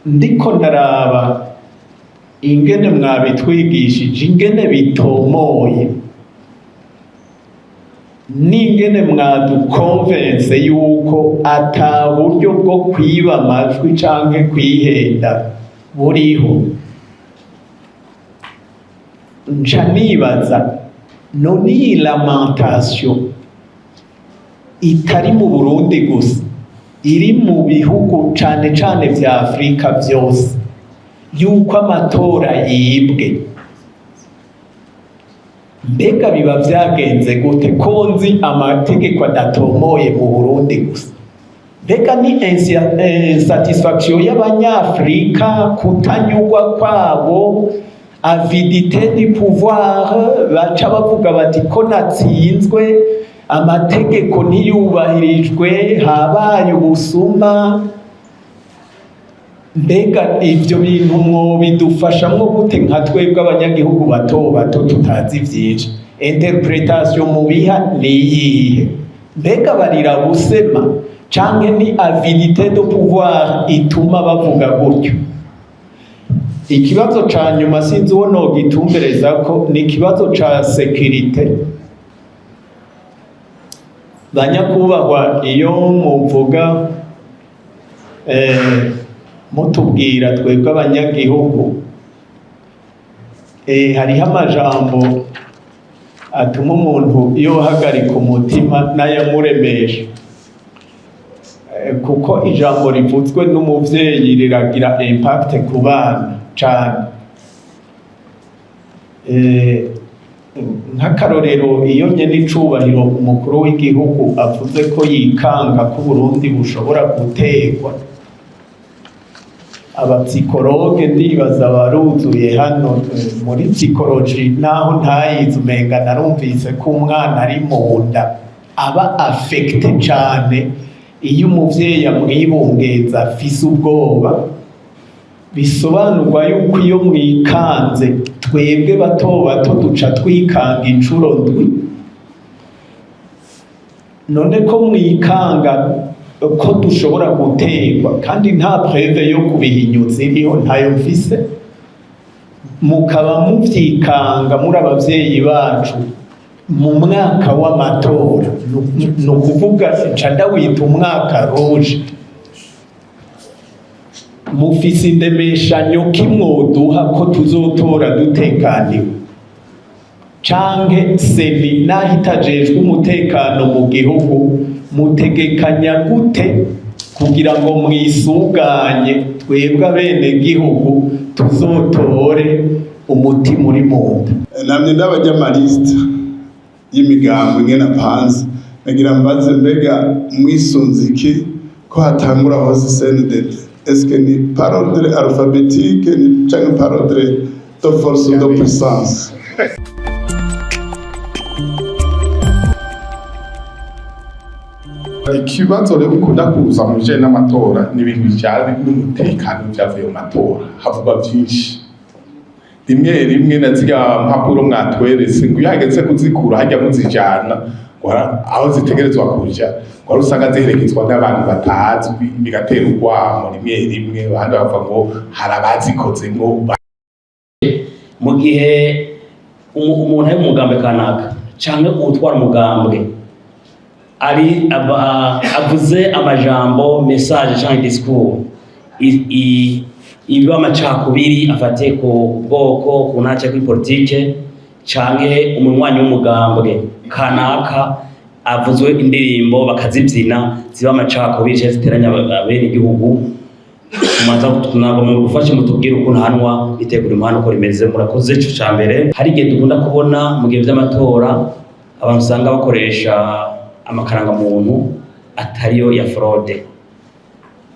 Ndiko ndaraba ingene mwabitwigishije, ingene bitomoye n'ingene mwadukonvense yuko ata buryo bwo kwiba amajwi canke kwihenda buriho, nca nibaza: none iyi lamentation itari mu Burundi gusa, iri mu bihugu cane cane vya Afrika vyose, yuko amatora yibwe, mbega biba vyagenze gute, ko nzi amategeko adatomoye mu Burundi gusa? Mbega ni insatisfaction y'Abanyafrika, kutanyurwa kwabo, avidité du pouvoir, baca bavuga bati: "Ko natsinzwe, amategeko ntiyubahirijwe, habaye ubusuma"? Mbega ivyo bintu mwobidufashamwo gute, nka twebwe abanyagihugu bato bato tutazi vyinshi? Interprétation mubiha ni iyihe? Mbega barira busema, canke ni avidité de pouvoir ituma bavuga gutyo? Ikibazo ca nyuma, sinzi uwo nogitumbereza ko, ni ikibazo ca sécurité. Banyakubahwa, iyo muvuga, mutubwira twebwe abanyagihugu, hariho amajambo atuma umuntu yohagarika umutima n'ayamuremesha, kuko ijambo rivuzwe n'umuvyeyi riragira impact ku bana cane. Nk'akarorero, iyo nyene icubahiro umukuru w'igihugu avuze ko yikanga ko Uburundi bushobora gutegwa, aba psychologues ndibaza baruzuye hano. Muri psychologie, naho ntayize, umenga narumvise ko umwana ari mu nda aba affecté cane iyo umuvyeyi amwibungenza afise ubwoba. Bisobanurwa yuko iyo mwikanze, twebwe bato bato duca twikanga incuro ndwi. None ko mwikanga ko dushobora gutegwa, kandi nta preuve yo kubihinyuza iriho, ntayo mfise, mukaba muvyikanga muri abavyeyi bacu mu mwaka w'amatora, ni ukuvuga nca ndawita umwaka rouge, mufise indemeshanyo kimwoduha ko tuzotora dutekaniwe? Canke CENI, naho itajejwe umutekano mu gihugu, mutegekanya gute kugira ngo mwisuganye, twebwe abenegihugu tuzotore umutima uri mu nda? Namye ndabajya ama listes y'imigambo ingene apanze. Nagira mbaze: mbega mwisunze iki ko hatangura hose CNDD? Est-ce que ni par ordre alphabétique, ni canke par ordre de force ou de puissance? Ikibazo rero gikunda kuza mu bijanye n'amatora ni ibintu bijanye n'umutekano. Vyavuye mu matora havugwa vyinshi. Rimwe rimwe na zirya mpapuro mwatweretse, ngo iyo hageze kuzikura harya muzijana, ngo aho zitegerezwa kuja, ngo hari usanga ziherekezwa n'abantu batazwi, bigatera urwamo. Rimwe rimwe abandi bavuga ngo hari abazikozemwo. Mu gihe umuntu ari mu mugambwe kanaka canke uwutwara umugambwe ari avuze amajambo, message canke discours ibiba amacakubiri afatiye ku bwoko, ku ntara canke kuri politike, canke umunywanyi w'umugambwe kanaka avuzwe indirimbo bakazibyina ziba amacakubiri canke ziteranya abenegihugu, mumanza ntabwo mudufashe mutubwire ukuntu hanwa itegura umuhanda uko rimeze. Murakoze. Ico ca mbere, hari igihe dukunda kubona mu gihe vy'amatora abantu usanga bakoresha amakarangamuntu atariyo ya fraude.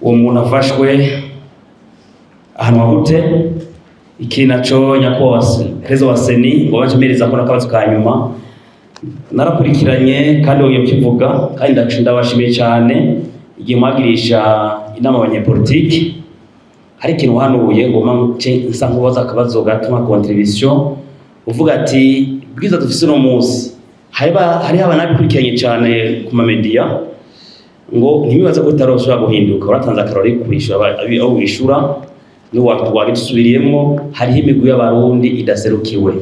Uwo muntu afashwe ahanwa gute? Iki naco, nyakubahwa perezida wa CENI, ngo bacemereza ko n'akabazo ka nyuma narakurikiranye kandi wongeye ukivuga, kandi ndabashimiye cyane igihe mwagirisha inama abanyepolitiki, hari ikintu wahanuye ngo nce nsa nkubaza akabazo gato nka contribution, uvuga ati bwiza dufise uno munsi, hariho abanabikurikiranye cyane ku ma médias, ngo ntibibaze ko bitaroshobora guhinduka. Uratanze akarori kwishura abo wishura. Wabisubiriyemwo, hariho imigwi y'Abarundi idaserukiwe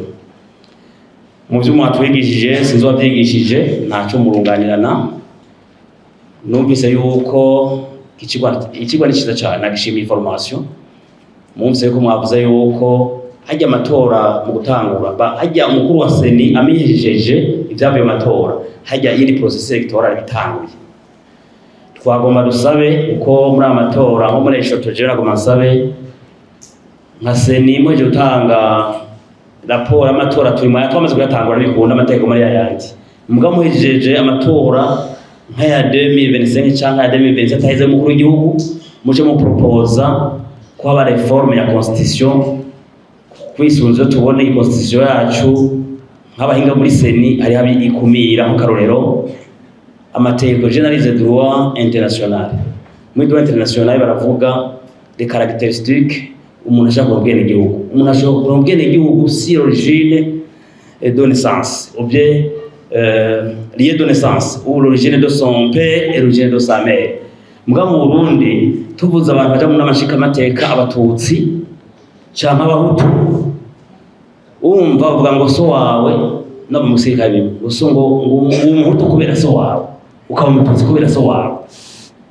mu vyo mwatwigishije. Sinzi uwavyigishije, ntaco murunganirana. Numvise yuko ikigwa ni ciza cane, nagishimiye formation. Mumvise yuko mwavuze yuko hajya amatora mu gutangura, hajya umukuru wa CENI amenyesheje ivyavuye mu matora, hajya iyindi processus électoral bitanguye. Twagomba dusabe uko muri aya matora, nko muri eshoto, jewe nagomba nsabe nka CENI, muheje gutanga raporo y'amatora, turi mu twamaze kuyatangura, bikunda amategeko muri yayandi, mugabo muhejeje amatora nk'aya 2025 canke aya 2027 ataheze y'umukuru w'igihugu, muje mu proposa ko haba réforme ya constitution, kwisunze tubone iyi constitution yacu. Nk'abahinga muri CENI, hariho ikumira, nk'akarorero amategeko généralise droit international. Muri droit international baravuga des caractéristiques umuntu ashaka kuba ubwenegihugu. Umuntu ashobora kuba ubwenegihugu si l'origine de naissance ou bien lieu de naissance ou l'origine de son père et l'origine de sa mère. Mugabo mu Burundi tuvuze abantu baja mu nama nshingamateka, Abatutsi canke Abahutu, umva bavuga ngo so wawe no mu musirikare bimwe ngo so ngo Umuhutu kubera so wawe, ukaba Umututsi kubera so wawe.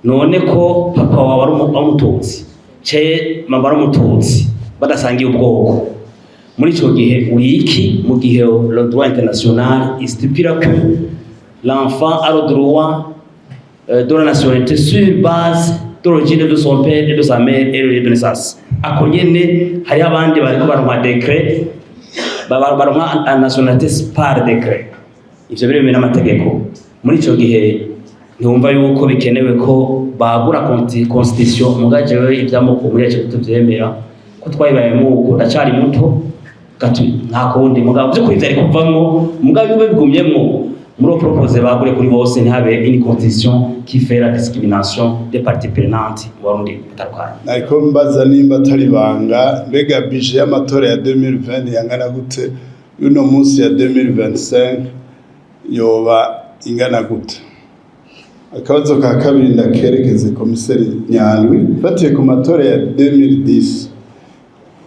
None ko papa wawe ari Umututsi ce mama ari Umututsi, badasangiye ubwoko, muri ico gihe uri iki, mu gihe le droit international stipule que l'enfant a le droit de la nationalité sur base de l'origine de son père et de sa mère et le lieu de naissance? Ako nyene hariho abandi bariko baronka décret, baronka nationalité par décret. Ivyo biremewe n'amategeko. Muri ico gihe ntiwumva yuko bikenewe ko bagura constitution? Muga jewe ivy'amoko muri ico tuvyemera ko twabibayemo uko, ndacari muto gatu, nta kundi. Mugabo vy'ukuri vyari kuvamwo, mugabo bibe bigumyemwo muri uwo propose bagure kuri bose, ntihabe une constitution qui fait la discrimination des parties prenantes mu Barundi batandukanye. Nariko mbaza nimba atari ibanga, mbega budget y'amatora ya 2020 yangana gute? Y'uno munsi ya 2025 yoba ingana gute? Akabazo ka kabiri ndakerekeze komiseri Nyandwi. Mfatiye ku matora ya 2010,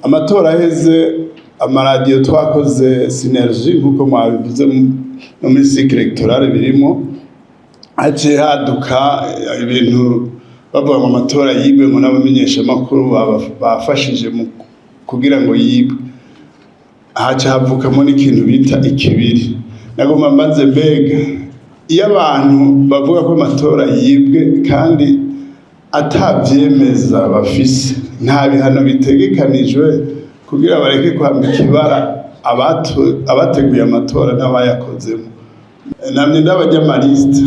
amatora aheze, amaradiyo twakoze synergie nk'uko mwabivuze, no muri cycle électorale birimo, haciye haduka ibintu bavuga ngo amatora yibwe, ngo n'abamenyeshamakuru bafashije mu kugira ngo yibwe. Haca havukamo n'ikintu bita ikibiri. Nagomba mbaze, mbega iyo abantu bavuga ko amatora yibwe kandi atavyemeza bafise, nta bihano bitegekanijwe kugira bareke kwambika ibara abateguye amatora n'abayakozemo? Namye ndabajya ama listes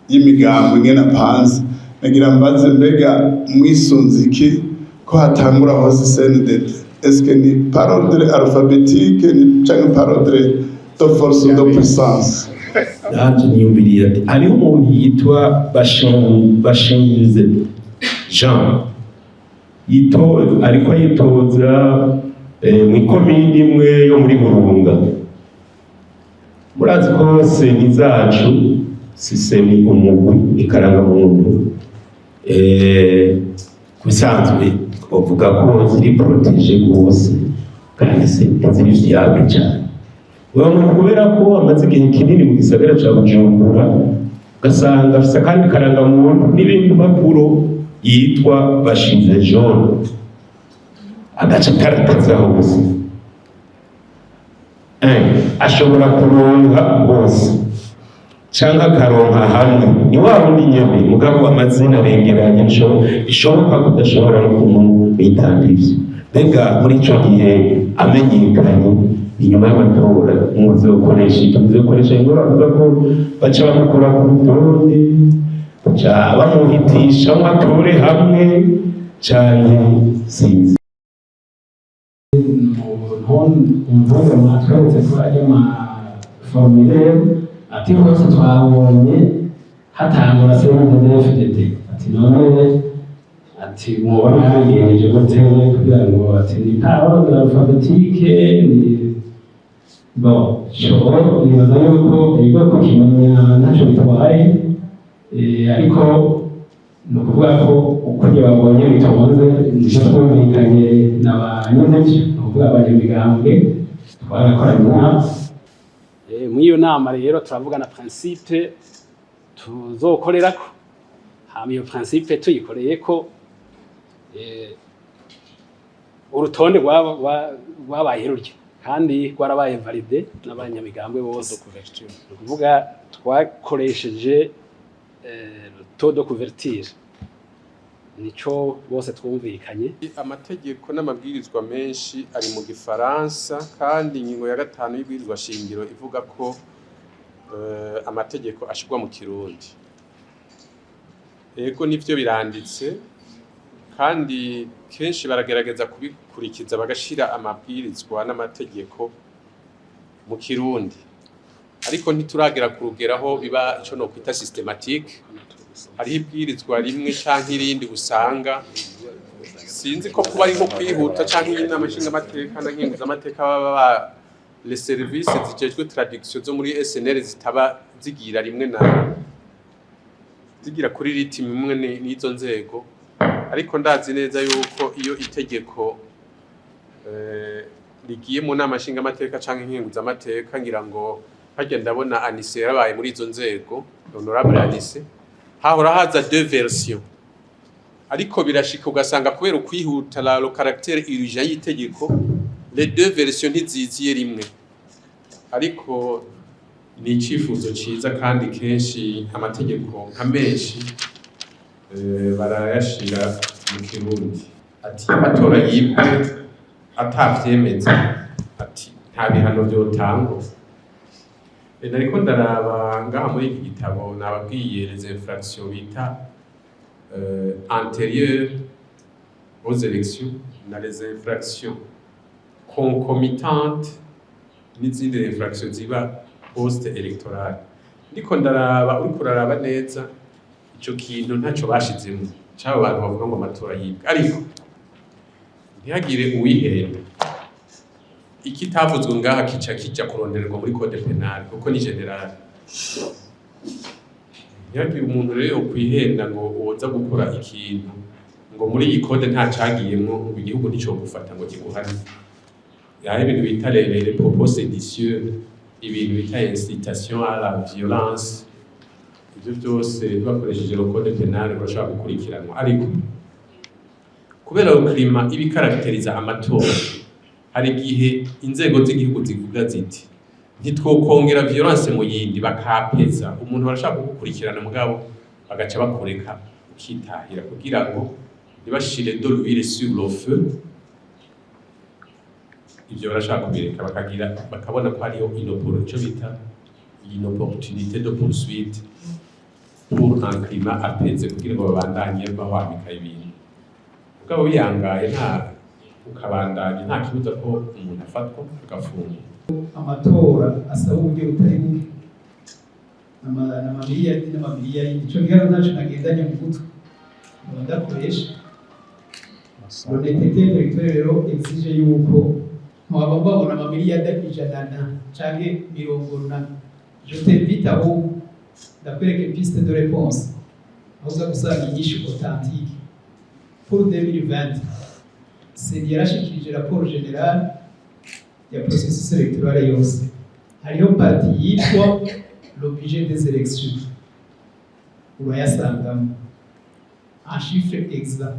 y'imigambo ingene apanze. Nagira mbaze, mbega mwisunze iki ko hatangura hose CNDD? Est-ce que ni par ordre alphabétique ni canke par ordre de force ou de puissance? Nanje niyumviriye ati hariho umuntu yitwa Bashinze Jean yito, ariko yitoza mu ikomini imwe yo muri Burunga. Murazi ko CENI zacu si CENI umugwi ikarangamuntu, kubisanzwe bavuga ko ziri protégées rwose kandi ziri fiable cyane. Uwo muntu, kubera ko amaze igihe kinini mu gisagara ca Bujumbura, ugasanga afise akandi karangamuntu n'ibindi mpapuro, yitwa Bashinze John, agaca karataza hose. Ashobora kuronka hose canke akaronka hamwe, ni wa wundi nyene, mugabo amazina arengeranye, bishoboka ko udashobora no kumwitanga ivyo. Mbega muri ico gihe amenyekanye inyuma y'amatora, muzokoresha iki? Muzokoresha ingoro bavuga ko baca bamukura ku rutonde, baca bamuhitisha ngo atore hamwe, canke sinzi? Ntunze mwatweretse ko ari ma formulaire, ati hose twabonye hatangura CNDD-FDD. Ati none, ati mwoba mwabigenjeje gute kugira ngo, ati ni par ordre alphabétique? Ni bon cyo nibaza yuko ibigo kukimenya ntacyo bitwaye, ariko Ni ukuvuga ko uko babonye bitonze, nivyo twumvikanye na ba nyenevyo, ni ukuvuga abanyamigambwe twarakoranye inama. Muri iyo nama rero turavugana principe tuzokorerako. Hama iyo principe tuyikoreyeko, urutonde rwabaye rurya kandi rwarabaye validé n'abanyamigambwe bose. Ni ukuvuga twakoresheje taux de couverture, nico bose twumvikanye. Amategeko n'amabwirizwa menshi ari mu Gifaransa, kandi ingingo ya 5 y'ibwirizwa shingiro ivuga ko amategeko ashirwa mu Kirundi. Ego, nivyo, biranditse, kandi kenshi baragerageza kubikurikiza, bagashira amabwirizwa n'amategeko mu Kirundi, ariko ntituragera ku rugero aho biba ico nokwita systématique. Hariho ibwirizwa rimwe canke irindi usanga, sinzi ko kuba ari nko kwihuta canke inama nshingamateka na nkenguzamateka baba ba les services zijejwe traduction zo muri SNL zitaba zigira rimwe na zigira kuri rythme imwe n'izo nzego. Ariko ndazi neza yuko iyo itegeko rigiye mu nama nshingamateka canke nkenguzamateka, ngira ngo harya ndabona Anise yarabaye muri izo nzego, honorable Anise, hahora haza deux versions. Ariko birashika ugasanga kubera ukwihuta, le caractère urgent y'itegeko, les deux versions ntiziziye rimwe. Ariko ni icifuzo ciza, kandi kenshi amategeko nka menshi barayashira mu Kirundi. Ati amatora yibwe atavyemeza, ati nta bihano vyotangwa. Nariko ndaraba ngaha muri iki gitabo nababwiye les infractions bita antérieures aux élections na les infractions concomitantes n'izindi infractions ziba post électorale. Ndiko ndaraba, uriko uraraba neza ico kintu, ntaco bashizemo c'abo bantu bavuga ngo amatora yibwe. Ariko ntihagire uwihenda, ikitavuzwe ngaha kica kija kurondererwa muri code pénal, kuko ni général. Ntihagire umuntu rero yokwihenda ngo woza gukora ikintu ngo muri iyi code nta cagiyemwo, ngo igihugu nticogufata ngo kiguhane. Hari ibintu bita les propos séditieux, ibintu bita incitation à la violence, ivyo byose bakoresheje le code pénal urashobora gukurikiranwa. Ariko kubera le climat iba ikarakteriza amatora, hari igihe inzego z'igihugu zivuga ziti ntitwokongera violence mu yindi, bakapeza umuntu. Barashaka kugukurikirana, mugabo bagaca bakureka ukitahira kugira ngo ntibashire de l'huile sur le feu. Ivyo barashaka kubireka, bakagira bakabona ko hariho ico bita inopportunité de poursuite pour un climat apaisé, kugira ngo babandanye bahwamika ibintu. Mugabo biyangaye nta ukabandanya, nta kibuza ko umuntu afatwa agafungwa. Amatora asaba uburyo butari buke, n'amamiliyari n'amamiliyari. Ico giharuro ntaco nagendanye mu mutwe, nkaba ndakoresha l'honnêteté intellectuelle. Rero exige yuko ntiwaba mbabona amamiliyari 100 na canke mirongo na. Je t'invite aho ndakwereka piste de réponse, aho uza gusanga inyishu authentique. Pour 2020, CENI yarashikirije rapport général ya processus électoral yose. Hariho partie yitwa le budget des élections, urayasangamo en chiffre exact.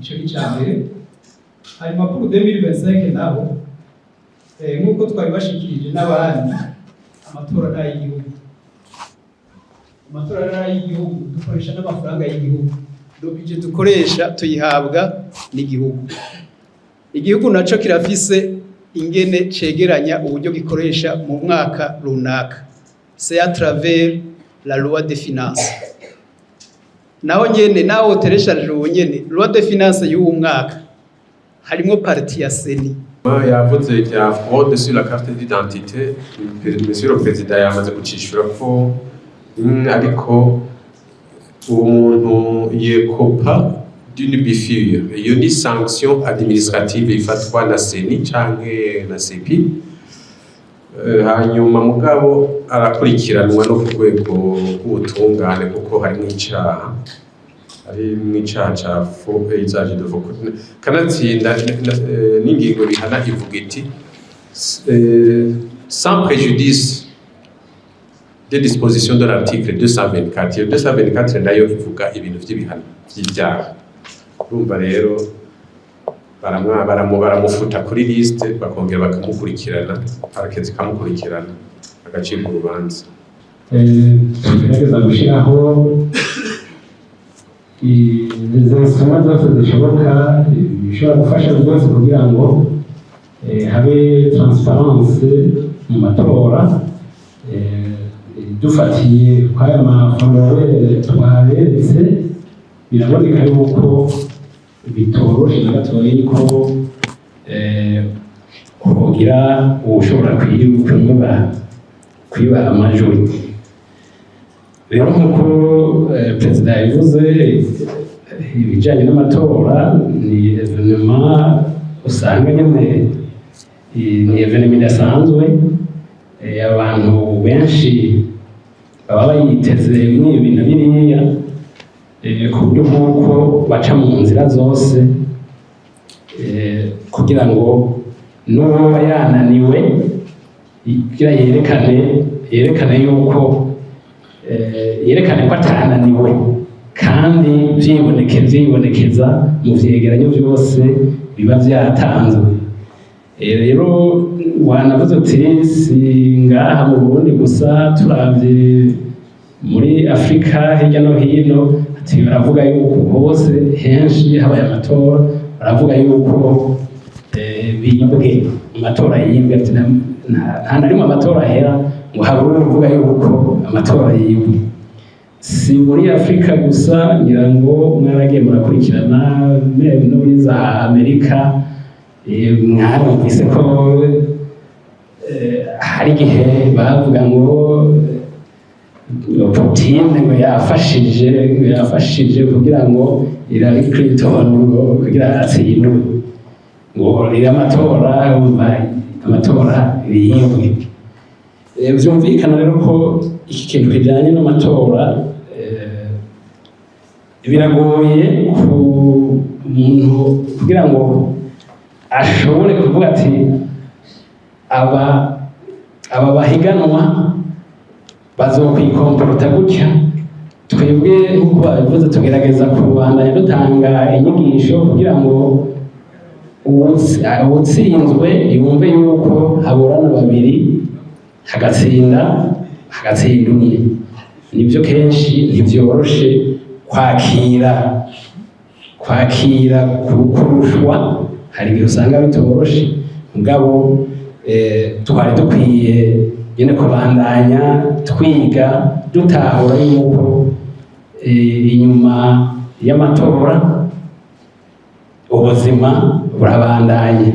Ico ni ica mbere. Hanyuma pour 2025 naho, nk'uko twabibashikirije n'abandi, amatora ni ay'igihugu, amatora ni ay'igihugu, dukoresha n'amafaranga y'igihugu. Le budget dukoresha tuyihabwa n'igihugu. Igihugu naco kirafise ingene cegeranya uburyo gikoresha mu mwaka runaka, c'est à travers la loi de finances. Naho nyene naho télécharge ubu nyene loi de finances y'uwu mwaka, harimwo partie ya CENI. Yavuze ibya fraude sur la carte d'identité. Monsieur le président yamaze gucishura ko ariko uwo muntu yekopa d'une biffure, iyo ni sanction administrative ifatwa na CENI canke na CEPI. Hanyuma mugabo arakurikiranwa no ku rwego rw'ubutungane kuko harimwo icaha. Ari mw'icaha ca faux et usage de faux. Kanatsinda n'ingingo bihana ivuga iti sans préjudice des dispositions de l'article 224. Iyo 224 nayo ivuga ibintu vy'ibihano vy'ivyaha. Urumva rero baramufuta kuri liste, bakongera bakamukurikirana, parquet ikamukurikirana, agacibwa urubanza. Tugerageza gushyiraho izo instruments zose zishoboka, bishobora gufasha byose kugira ngo habe transparence mu matora. Dufatiye kw'aya maformulaire twaberetse, biraboneka yuko bitoroshe na gatoyi ko hogira uwushobora kwiba amajwi. Rero nk'uko perezida yabivuze, ibijyanye n'amatora ni événement usanga nyine ni événement idasanzwe. Abantu benshi baba bayiteze mw'ibi na biriya, ku buryo bw'uko baca mu nzira zose kugira ngo n'uwoba yananiwe kugira yerekane yuko yerekane ko atananiwe, kandi vyibonekeza mu vyegeranyo vyose biba vyatanzwe. Rero wanavuze uti si ngaha mu Burundi gusa, turavye muri Afurika hirya no hino, ati baravuga yuko hose henshi habaye amatora baravuga yuko bibwe, amatora yibwe. Ati nta na rimwe amatora ahera ngo habure uvuga yuko amatora yibwe. Si muri Afurika gusa, ngira ngo mwaragiye murakurikirana no muri za Amerika, mwarumvise ko hari igihe bavuga ngo Putin ngo yafashije kugira ngo Hillary Clinton ngo kugira atsindwe, ngo rero amatora, umva, amatora yibwe. Vyumvikana rero ko iki kintu kijanye n'amatora biragoye ku muntu kugira ngo ashobore kuvuga ati aba bahiganwa bazokwikomporota gutya. Twebwe nk'uko babivuze, tugerageza kubandanya dutanga inyigisho kugira ngo uwutsinzwe yumve yuko haburana babiri hagatsinda umwe. Nibyo, kenshi ntibyoroshe kwakira kurushwa, hari igihe usanga bitoroshe, mugabo twari dukwiye nyine kubandanya twiga, dutahura yuko inyuma y'amatora ubuzima burabandanya.